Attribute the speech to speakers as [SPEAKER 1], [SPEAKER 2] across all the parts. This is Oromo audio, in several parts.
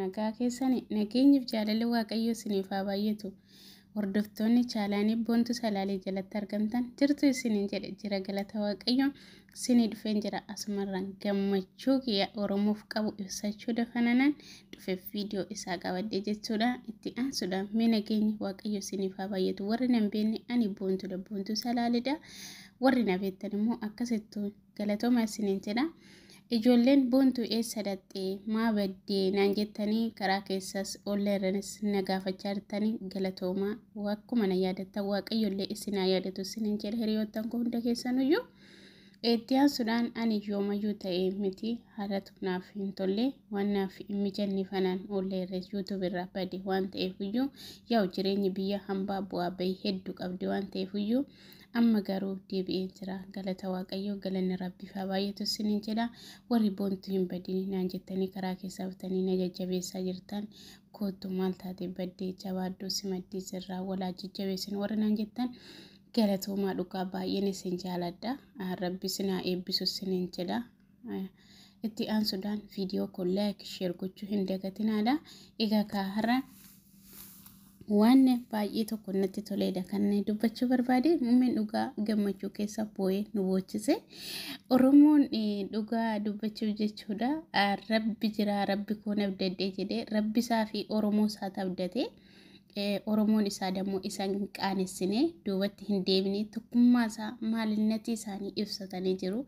[SPEAKER 1] Nagaa keessani nageenyiif jaalalli Waaqayyoo isiniif haa baay'atu. Hordoftoonni chaalaanii Boontuu Salaalee jalatti argamtan jirtu isiniin jedhe jira, galata Waaqayyoo isinii dhufeen jira. Asumarraan gammachuu kiyya Oromoof qabu ibsachuu dafananan dhufe viidiyoo isaa qabadhe jechuudha. Itti aansuudhaan mee nageenyi Waaqayyoo isiniif haa baay'atu. Warri nan beekne ani Boontuudha, Boontuu Salaaleedha. Warri na beektan immoo akkasittuu galatooma isiniin jedha. Ijoolleen Boontuu eessa dhaxxee, maa baddee naan jettanii karaa keessas oolleerranis na gaafachaa jirtanii, galatoomaa. Akkuma na yaadattan Waaqayyoollee isin haa yaadatu isiniin jedha, hiriyoottan koo hunda keessanuyyuu. Itti aansuudhaan ani yoomayyuu ta'ee miti, haalatu naaf hin tolle, waan naaf hin mijanne fanaan oolleerra YouTube irraa bade waan ta'eef iyyuu, yaa'u jireenyi biyya hambaa bu'aa bahii hedduu qabdi waan ta'eef iyyuu, amma garuu deebi'ee jira. Galata Waaqayyoo, galanni Rabbiif haa baay'atu isiniin jedha. Warri Boontuu hin badini naan jettanii karaa keessaa dhuftanii na jajjabeessaa jirtan, koottu, maal taate baddee, jabaaddu, simaddii jirraa, walaa jajjabeessin warri naan jettan, galatoomaa, dhugaa baay'een isin jaaladha. Rabbi isin haa eebbisu isiniin jedha. Itti aansuudhaan viidiyoo koo like, share gochuu hin dagatinaadha. Egaa kaa har'a waan baay'ee tokko natti toleedha kan dubbachuu barbaade. Muummeen dhugaa gammachuu keessa boo'ee nu boochise. Oromoon dhugaa dubbachuuf jechuudha. Rabbi jira, Rabbi koo abdadhee jedhee Rabbi isaa fi Oromoo isaa abdate. Oromoon isaa dammoo isa hin qaanessine, duubatti hin deebine, tokkummaa isaa maalinnatii isaanii ibsatanii jiru.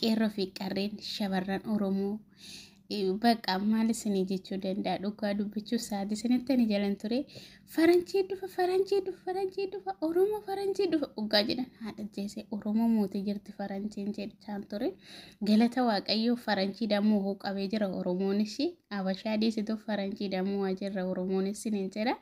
[SPEAKER 1] Qeerroo fi qarreen shamarran Oromoo bakka maal isinii jechuu danda'a, dhugaa dubbachuuf sa'aatii isinitti ani jalan ture. Faranjii dhufa, faranjii dhufa, faranjii dhufa, Oromoo faranjii dhufa dhugaa jedhan, haadha jeese Oromoo mootii jirti faranjiin jedhaan ture. Galata Waaqayyoo faranjii dammoo hoo qabee jira Oromoonis, Abashaa dhiisitu faranjii dammoo waa jirra Oromoonis isiniin jedha.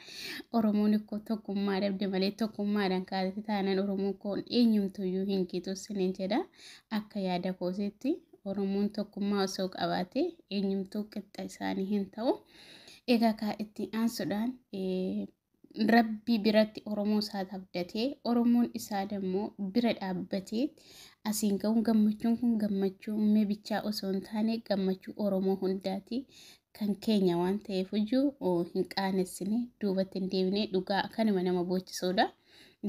[SPEAKER 1] Oromoon ikkoo tokkummaa dhabde malee tokkummaadhaan kaatee taanaan Oromoon koon eenyumtuyyuu hin gitu isiniin jedha, akka yaada kootiitti. Oromoon tokkummaa osoo qabaate eenyumtuu qixxa isaanii hin ta'u. Egaa kaa itti aansuudhaan Rabbi biratti Oromoo isaa abdatee, Oromoon isaa dammoo bira dhaabbatee asiin ga'uun, gammachuun kun gammachuu ummee bichaa osoo hin taane gammachuu Oromoo hundaati. Kan keenya waan ta'eef iyyuu hin qaanessine, duubatti hin deebine, dhugaa kanuma nama boochisuudha.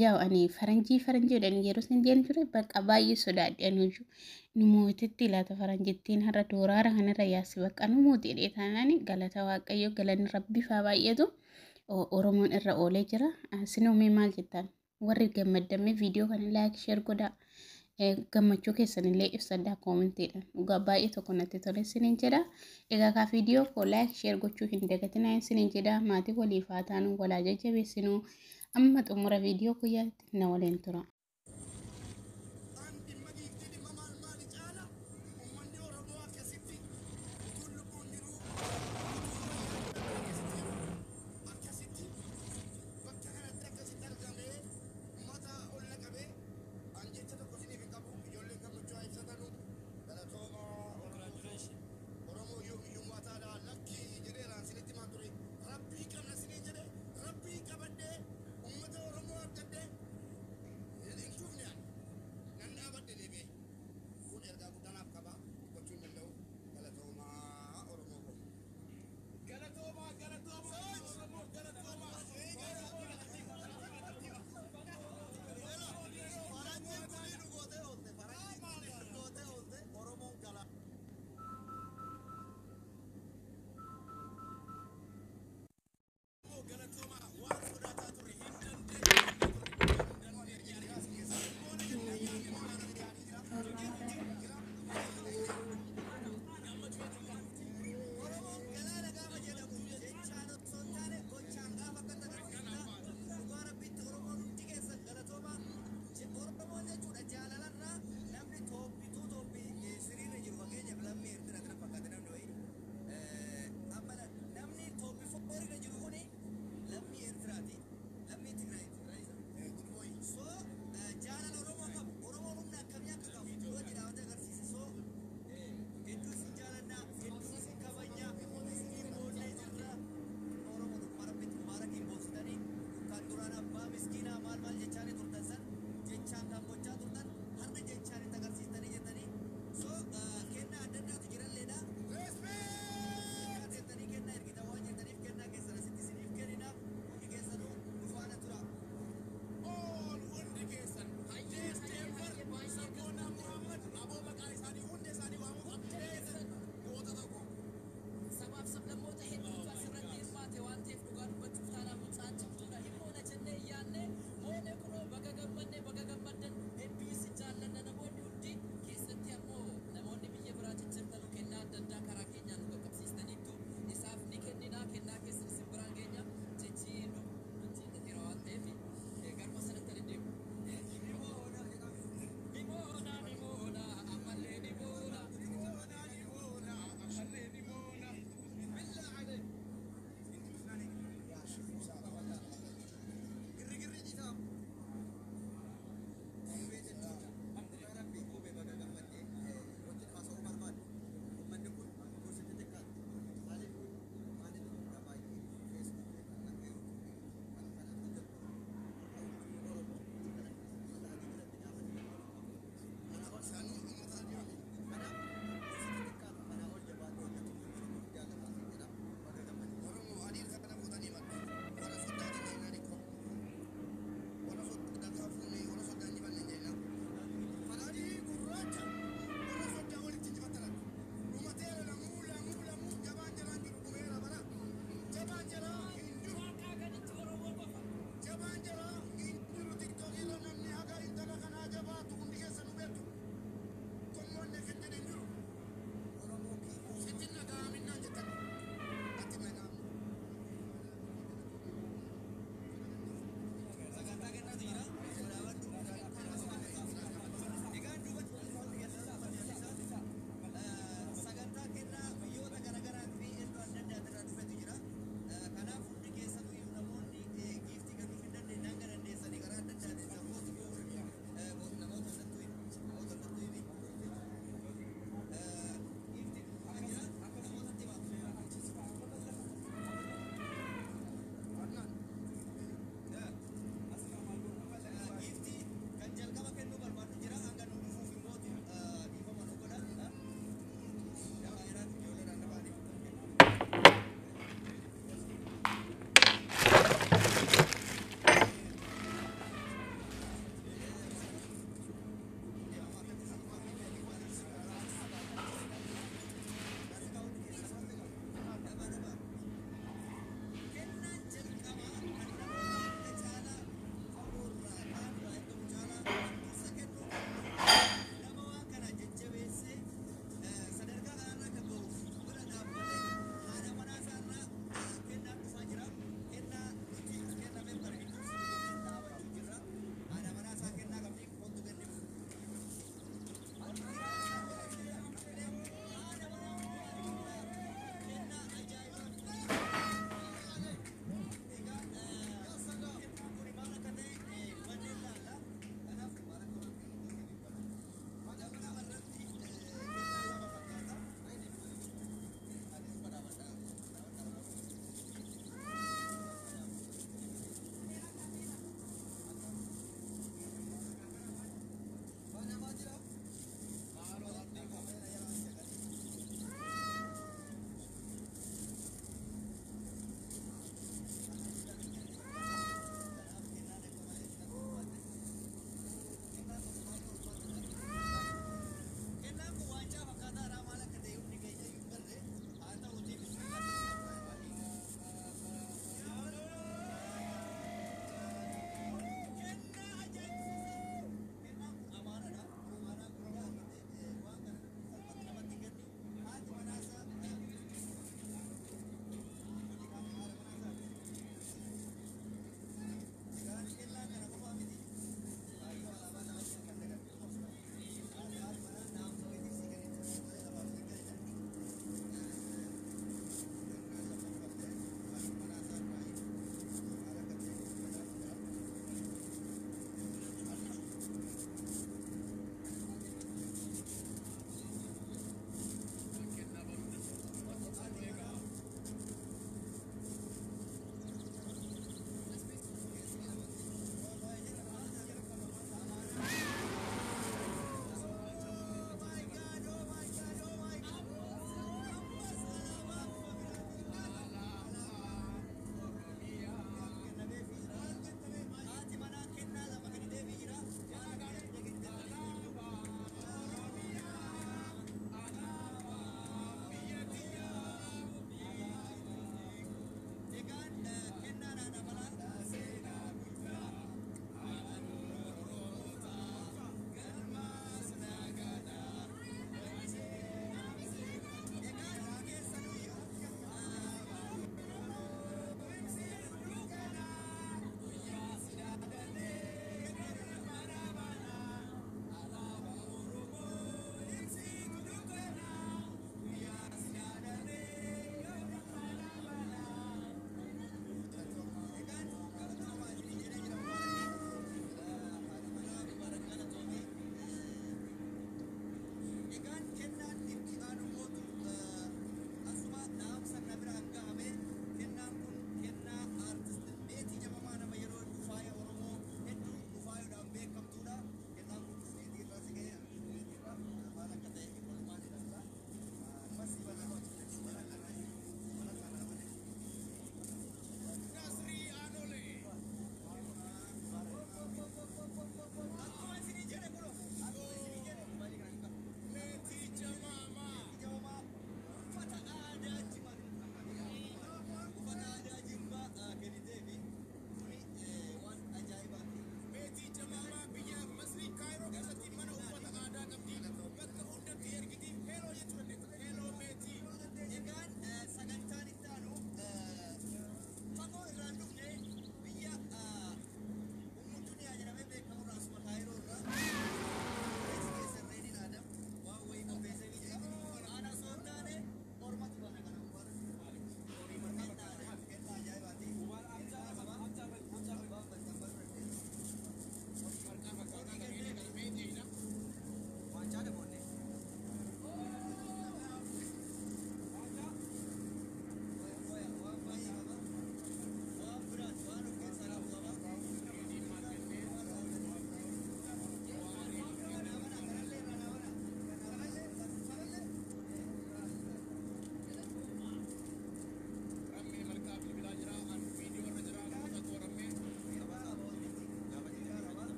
[SPEAKER 1] Yaa'u ani faranjii faranjii jedhanii yeroo isin jedhan ture, bakka baay'ee sodaadhe ani iyyuu. Nu mootitti laata faranjittiin har'a dooraara kanarra yaasi, bakka nu mootii jedhee taanaan, galata Waaqayyoo, galanni Rabbiif haa baay'atu. Oromoon irra oolee jira. Sinoo mee maal jettan? Warri gammaddamee viidiyoo kana like, share godhaa. Gammachuu keessanillee ibsadhaa koomentiidhaan. Dhugaa baay'ee tokko natti tole isiniin jedha. Egaa kaa viidiyoo koo like, share gochuu hin dagatinaa isiniin jedha. Maatii waliif haa taanu, walaa jajjabeessinuu. Amma xumura viidiyoo kiyyaatti na waliin tura.
[SPEAKER 2] An dhimma giiftii, dhimma maal maali caala, uummanni Oromoo akkasitti utuun lubbuun jiruu, utuun wayyaa akkasitti jiru, akkasitti bakka kanatti akkasitti argamee mataa ol naqabee, an jecha tokko isiniif hin qabu. Ijoolleen gammachuu haa ibsatanu. Galatooma Oromoo, yoomiyyuu taadha lakki jedheera, isinitti himaa ture. Rabbii qabna isiniin jedhe, rabbii qabadhee uummata Oromoo abdadhee.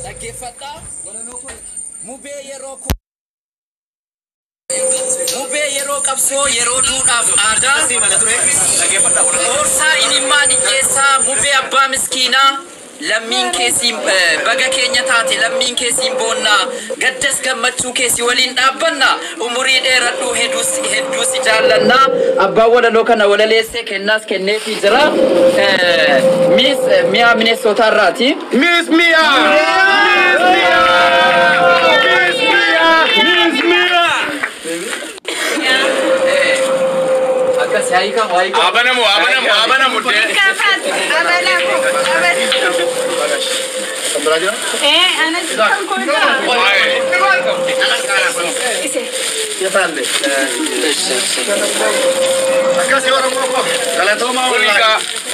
[SPEAKER 3] Dhaggeeffadhaa. Mubee yeroo qabsoo yeroo duudhaaf aadaa Oorsaa inimmaan hiyyeessaa mubee abbaa miskiinaa lammiin keessiin baga keenya taate lammiin keessiin boonnaa gaddas gammachuu keessi waliin dhaabbanna umurii dheeradhuu hedduus jaallannaa abbaan walaloo kana walaleessee kennaas kenneefii jira Miss Miyaa Mineessotaa irraati.
[SPEAKER 4] Miss Mia! Miss Mia! Miss Mia! Miss Mia!
[SPEAKER 3] Akkas yaa'ii waayii
[SPEAKER 4] Abanamu, abanamu, abanamu. Kunika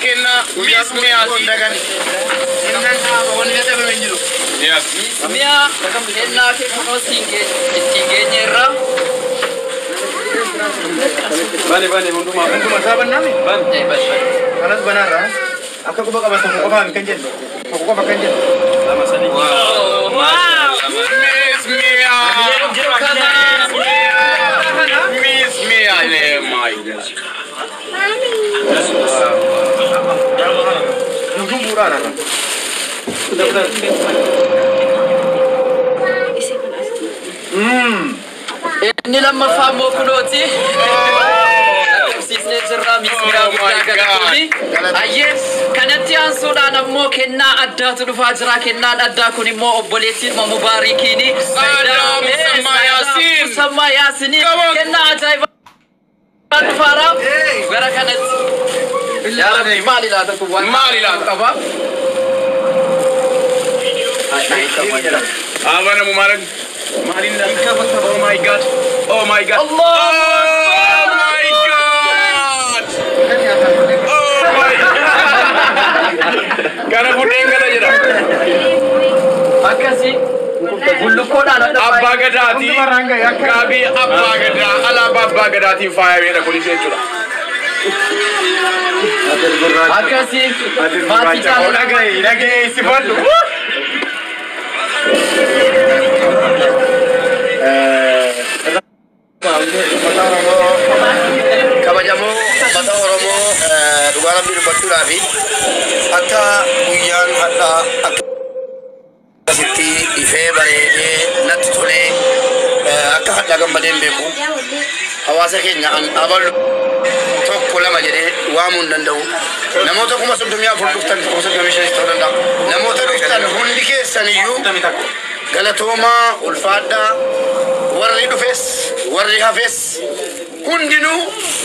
[SPEAKER 4] kenna Miss Miyaati. Yes.
[SPEAKER 3] Miss Miyaa kennaa kee kunoo ittiin geenyeerra.
[SPEAKER 4] Bane bane hundumaa hundumaa isaa bannaami?
[SPEAKER 3] Bane bane.
[SPEAKER 5] Kanas banaarra akka quba qaban tokko qofaami kan jennu tokko qofa kan jennu.
[SPEAKER 4] Lama sadii. Miss Mia! Miss Mia! Oh my God.
[SPEAKER 5] Hunduu bu'uuraadha.
[SPEAKER 3] Inni lammaffaa immoo kunooti. Agarsiisnee jirra Miss Miyaa guddaa galatoomii. Ayyee kanatti aansuudhaan ammoo kennaa addaatu dhufaa jira. Kennaan addaa kun immoo obboleettiin Mubaarikiini.
[SPEAKER 4] Saadaam Musammaa Yaasiin.
[SPEAKER 3] Musammaa Yaasini.
[SPEAKER 4] Come on.
[SPEAKER 3] Kennaa ajaa'ibaa dhufaara. Gara kanatti. Yaa Rabbi maali laata kun waan
[SPEAKER 4] Maali laata?
[SPEAKER 3] qaba?
[SPEAKER 4] Abanamu maal? Maaliin Oh my God. Oh my God.
[SPEAKER 3] Allah!
[SPEAKER 4] Oh my God. Oh my God. Kana fuudheen gala jedha.
[SPEAKER 3] Akkasii bullukoodhaan
[SPEAKER 4] Abbaa Gadaati. Gaabii Abbaa Gadaa. Alaabaa Abbaa Gadaatiin faayameedha kunis jechuudha.
[SPEAKER 3] Akkasii maatii jaalala.
[SPEAKER 5] Dhagaye dhagaye si fadhu.
[SPEAKER 2] Kabajamoo uummata Oromoo dhugaa rabbii dubbachuudhaafi akka guyyaan hadhaa akkasitti ifee bareedee natti tolee akka hadhaa gammadee hin beeku. Hawaasa keenya an abalu tokko lama jedhee waamuu hin danda'u. Namoota 34,000 dhuftan 35,000 ta'uu danda'a. Namoota dhuftan hundi keessan iyyuu galatoomaa ulfaadhaa warri dhufes warri hafes hundinuu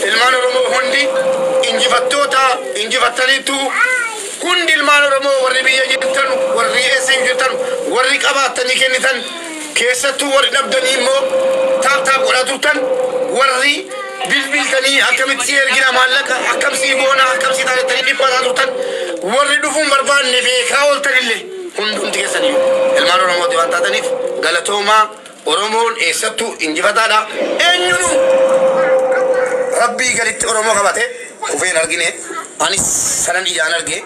[SPEAKER 2] ilmaan Oromoo hundi injifattoota injifattaniitu Hundi ilmaan Oromoo warri biyya jirtan, warri eessa jirtan, warri qabaattanii kennitan, keessattuu warri dhabdanii immoo tap tap godhaa turtan, warri bilbiltanii akkamitti si ergina maallaqa, akkam sii goona, akkam sii taanettanii dhiphataa turtan, warri dhufuun barbaanne beekaa ooltanillee hundumti keessaniyyuu ilmaan Oromooti waan taataniif galatoomaa. Oromoon eessattuu injifataadha. Eenyunu Rabbii gaditti Oromoo qabate kufee hin argine, anis sanan ijaan arge.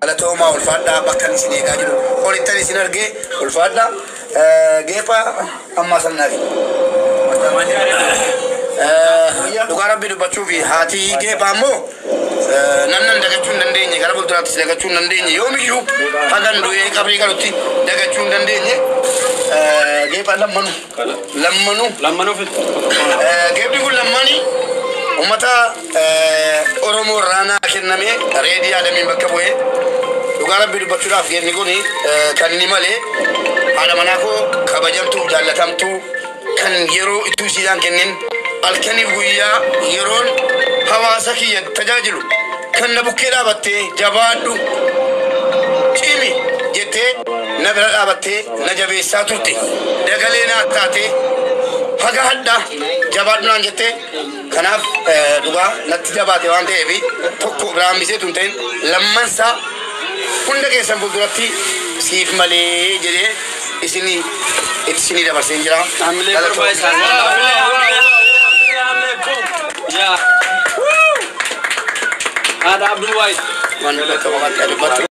[SPEAKER 2] Galatoomaa, ulfaadhaa. Bakka isin eegaa jiru olittan isin arge, ulfaadhaa. Geepha ammaa sannaafi. Dhugaa Rabbii dubbachuu fi haati geephaa immoo namnan dagachuu hin dandeenye, gara fuulduraattis dagachuu hin dandeenye, yoomiyyuu hagan du'ee qabrii galutti dagachuu hin dandeenye. Geepha lammanu lammanuu
[SPEAKER 6] Lammanuu fitu.
[SPEAKER 2] Geephi kun lammaanii uummata Oromoo irraa naa kenname, Reedii Adamiin bakka bu'ee. Dhugaa Rabbii dubbachuudhaaf geepni kun kan inni malee haadha manaa koo kabajamtuu jaallatamtuu, kan yeroo itti isiidhaan kennin halkaniif guyyaa yeroon hawaasa kiyya tajaajilu kan na bukkee dhaabattee jabaadhu cimi jettee na bira dhaabattee na jabeessaa turte, dagalee naa taatee haga hadhaa jabaadhu naan jettee. Kanaaf dhugaa natti jabaate waan ta'eef tokko biraan biseetu hin ta'in, lammansaa hunda keessan fuulduratti siif malee jedhee isinii itti isinii dabarsee jira.
[SPEAKER 6] Hamilee
[SPEAKER 2] Galatoomaa.
[SPEAKER 6] barbaachisaa. Yaa. Haadha Abdul Waayid.
[SPEAKER 2] Waan dubbatu waan dubbatu.